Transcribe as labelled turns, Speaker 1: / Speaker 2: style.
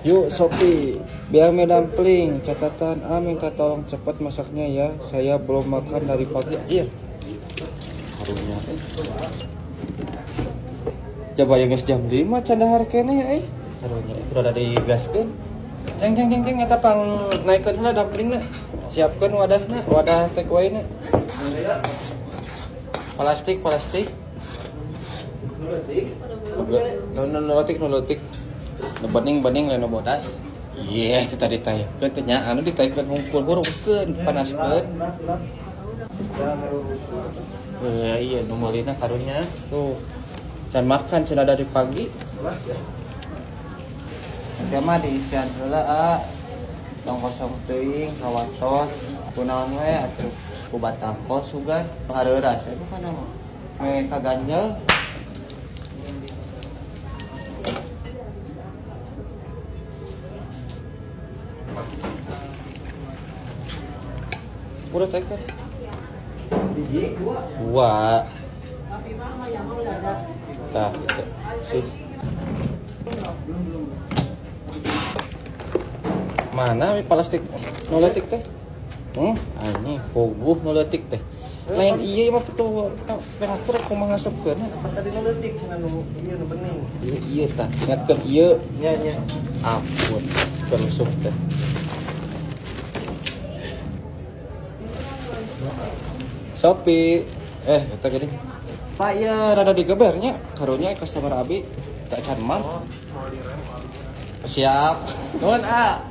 Speaker 1: Yuk Sopi, biar mie dumpling. Catatan A, minta tolong cepat masaknya ya. Saya belum makan dari pagi. Iya. Karunya. Coba ya guys, jam 5 can dahar keneh euy. Karunya udah ada digaskeun. Ceng ceng ceng ceng eta pang naikeun heula dumplingna. Siapkeun wadahna, wadah take away-na. Plastik, plastik. Nu nu nu leutik, nu leutik. Nu bening-bening lain nu bodas. Iya, itu tadi tayekeun teh nya, anu ditayekeun hungkul hurungkeun, panaskeun. Iya, nu meulina karunya tuh. Can makan cenah dari pagi. Engke mah diisian heula a. Tong kosong teuing kawatos kunaon we atuh ku batangkos sugan hareuras we bukan mah. Me kaganjel. Udah teh kan?
Speaker 2: Biji dua.
Speaker 1: Dua. Nah, gitu. Sih. Mana mi plastik nu leutik teh? Ini puguh nu leutik teh. Lain ieu mah betul peratur kumaha ngasupkeun.
Speaker 2: Apa tadi nu leutik cenah nu ieu nu bening.
Speaker 1: Ieu ieu tah, ingatkeun ieu.
Speaker 2: Nya nya.
Speaker 1: Ampun, terusuk teh. Sopi, eta gini. Pak ya rada digebernya, karunya customer abi tak can mah. Siap.
Speaker 2: Nuhun A.